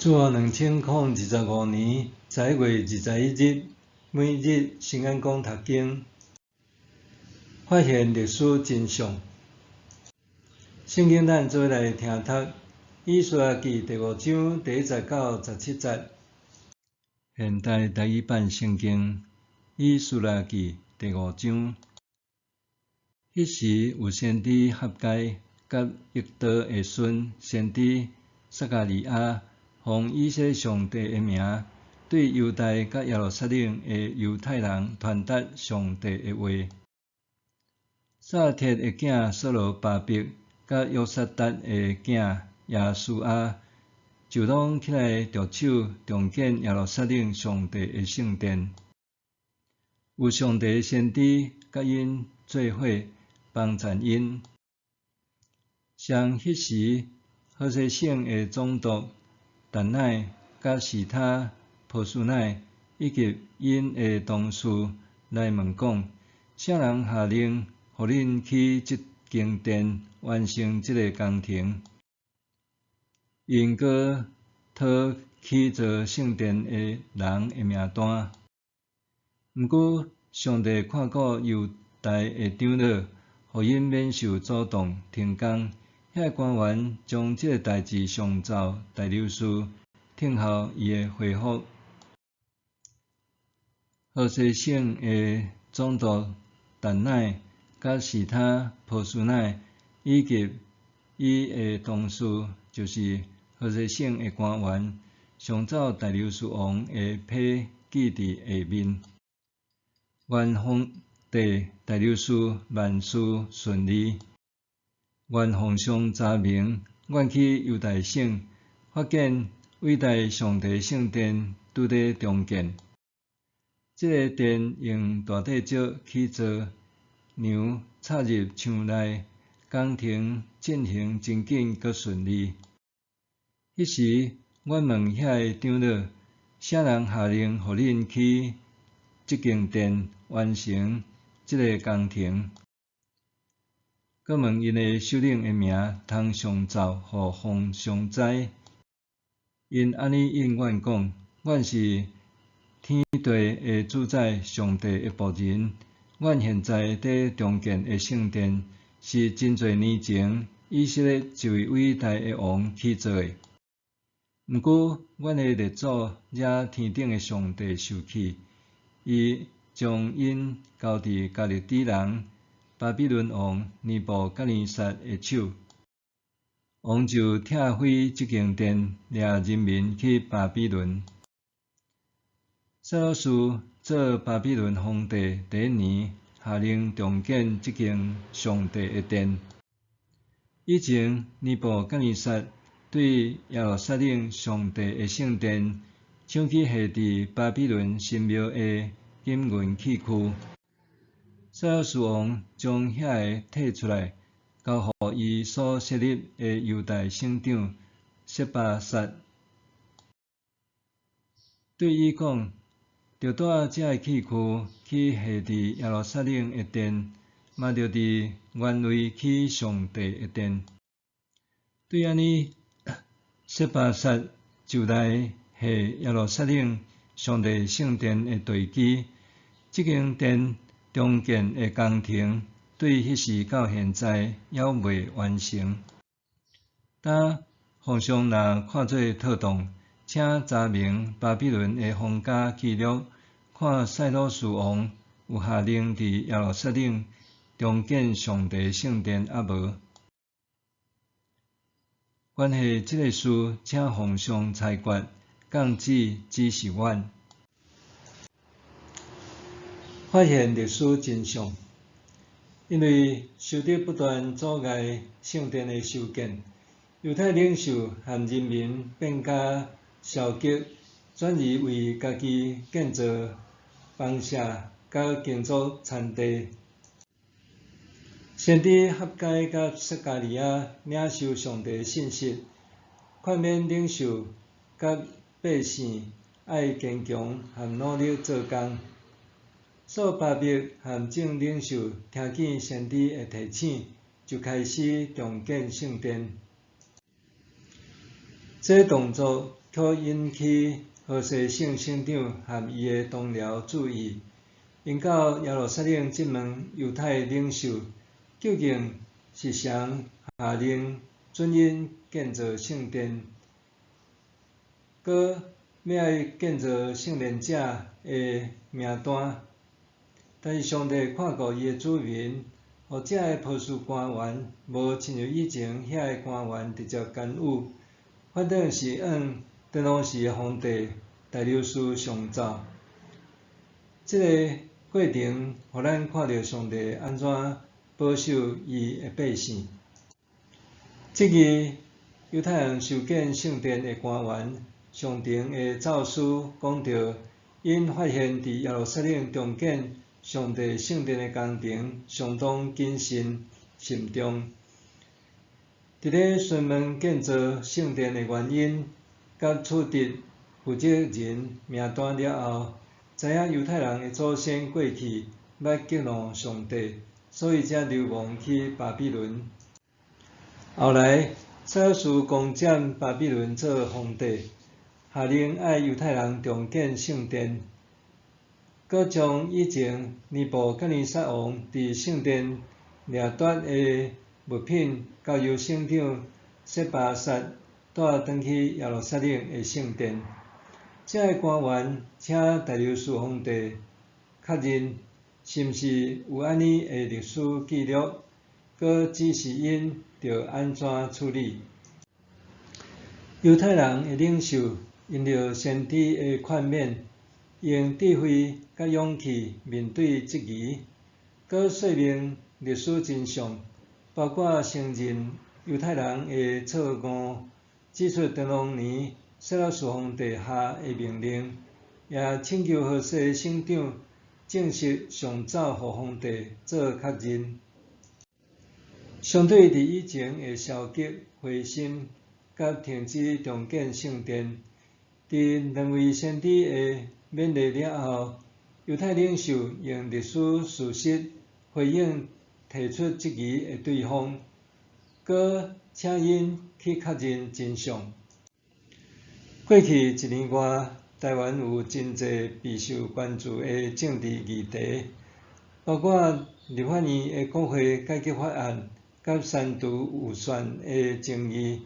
主後2025年11月21日，每日新眼光讀經，發現歷史真相。聖經咱做伙來聽讀《以斯拉記》第五章第一節到十七節。現代台語版聖經《以斯拉記》第五章。彼時有先知哈該佮益多的孫先知撒迦利亞，奉以色列上帝的名，對猶大佮耶路撒冷的猶太人傳達上帝的話。撒勒鐵的囝所羅巴伯佮約撒達的囝耶書亞，就攏起來著手重建耶路撒冷上帝的聖殿。有上帝的先知佮𪜶做伙幫贊𪜶。像彼時河西省的總督達乃佮示他波斯乃以及𪜶的同事來問講：啥人下令予恁起這間殿，完成這个工程？𪜶閣討起造聖殿的人的名單。毋過上帝看顧猶大的長老，予𪜶免受阻擋停工。遐个官員將這个代誌上奏大流士，聽候伊的回覆。河西省的總督達乃佮示他波斯乃以及伊的同事，就是河西省的官員，上奏大流士王的批記佇下面。願皇帝大流士萬事順利。願皇上查明，阮去猶大省，發現偉大上帝聖殿拄咧重建。這个殿用大塊石起造，梁插入牆內，工程進行真緊閣順利。彼時，阮問遐个長老：啥人下令予恁起這間殿，完成這个工程？閣問𪜶的首領的名，通上奏予皇上知。𪜶按呢應阮講：阮是天地的主宰上帝的僕人。阮現在佇重建的聖殿，是真濟年前以色列一位偉大的王起造的。毋過，阮的列祖惹天頂的上帝受氣，伊將𪜶交佇迦勒底人巴比倫王尼布甲尼撒的手，王就拆毀這間殿，掠人民去巴比倫。賽魯士做巴比倫皇帝第一年，下令重建這間上帝的殿。以前尼布甲尼撒對耶路撒冷上帝的聖殿搶去下佇巴比倫神廟的金銀器具。賽魯士王將遐个提出來，交予伊所設立的猶大省長設巴薩，對伊講：著帶這个器具去下佇耶路撒冷的殿，嘛著佇原位起上帝的殿。對按呢，設巴薩就來下耶路撒冷上帝聖殿的地基，這間殿重建的工程對彼時到現在猶未完成。當皇上若看做妥當，請查明巴比倫的皇家記錄，看賽魯士王有下令佇耶路撒冷重建上帝聖殿抑無？關係這个事，請皇上裁決，降旨指示阮。發現歷史真相，因為仇敵不斷阻礙聖殿的修建，猶太領袖和人民變加消極，轉而為家己建造房舍佮耕作田地。先知哈該佮撒迦利亞領受上帝的信息，勸勉領袖佮百姓愛堅強和努力做工。所羅巴伯和眾領袖聽見先知的提醒，就開始重建聖殿。這个動作卻引起何西省省長和伊的同僚注意。𪜶到耶路撒冷質問猶太領袖，究竟是誰下令准𪜶建造聖殿，閣欲愛建造聖殿者的名單。但是上帝看顧伊的子民，予遮个波斯官員無親像以前遐个官員直接干預，反轉是按當時的皇帝大流士上奏。這个過程，予咱看著上帝按怎保守伊的百姓。這个猶太人修建聖殿的官員上呈的奏書講著，𪜶發現佇耶路撒冷重建上帝聖殿的工程相當謹慎慎重。佇咧詢問建造聖殿的原因，佮取得負責人名單了後，知影猶太人的祖先過去捌激怒上帝，所以才流亡去巴比倫。後來，塞魯士攻佔巴比倫做皇帝，下令愛猶太人重建聖殿，閣將以前尼布甲尼撒王佇聖殿掠奪的物品，交由省長設巴薩帶轉去耶路撒冷的聖殿。這个官員請大流士皇帝確認，是毋是有按呢的歷史記錄，閣指示𪜶著按怎處理。猶太人的領袖因著先知的勸勉，用智慧佮勇氣面對質疑，閣說明歷史真相，包括承認猶太人的錯誤，指出當年塞魯士皇帝下的命令，也請求何西省長正式上奏予皇帝做確認。相對佇以前的消極灰心，佮停止重建聖殿，佇兩位先知的勉勵了後，猶太領袖用歷史事實回應提出質疑的對方，閣請𪜶去確認真相。過去一年外，台灣有真濟備受關注的政治議題，包括立法院的國會改革法案，佮刪除預算的爭議。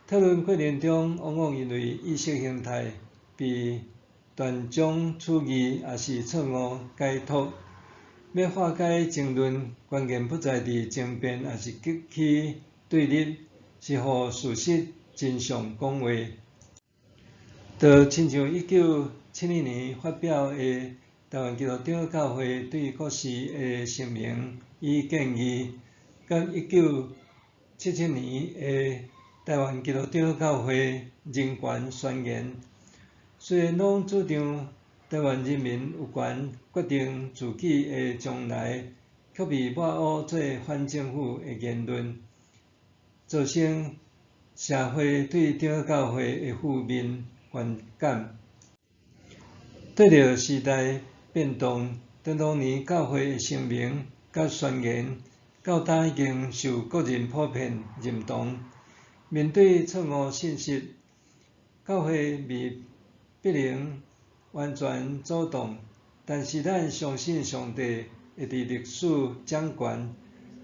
討論過程中，往往因為意識形態被斷章取義，抑是錯誤解讀。欲化解爭論，關鍵不在佇爭辯，抑是激起對立，是予事實真相講話。就親像1971年發表的台灣基督長教會對國事的聲明與建議，佮1977年的台灣基督長教會人權宣言，雖然攏主張台灣人民有權決定自己的將來，卻被抹烏做反政府的言論，造成社會對長教會的負面觀感。對著時代變動，當年教會的聲明佮宣言，到今已經受國人普遍認同。面對錯誤信息，教會未必能完全阻擋，但是咱相信上帝會佇歷史掌權。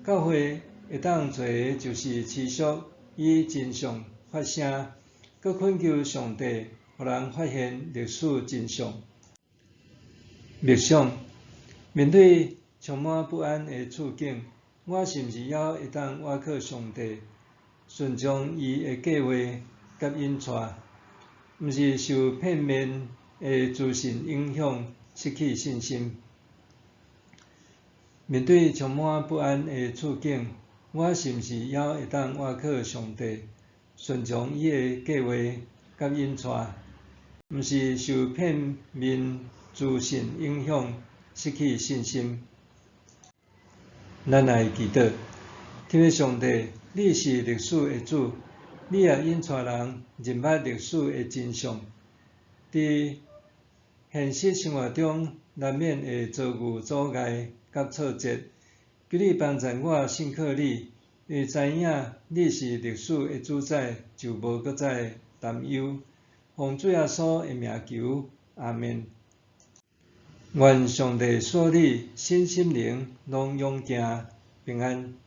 教會會當做的，就是持續以真相發聲，閣懇求上帝，予人發現歷史真相。默想，面對充滿不安的處境，我是毋是猶會當倚靠上帝，順從伊的計畫佮引帶，毋是受片面的資訊影響，失去信心。面對充滿不安的處境，我是毋是猶會當倚靠上帝，順從伊的計畫佮引帶，毋是受片面資訊影響，失去信心。咱來祈禱，天父上帝，你是歷史的主，你也引帶人認捌歷史的真相。佇現實生活中，難免會遭遇阻礙佮挫折。求你幫助我信靠你，因為知影你是歷史的主宰，就無閣再擔憂。奉主耶穌的名求，阿們。願上帝賜你身心靈攏勇健平安。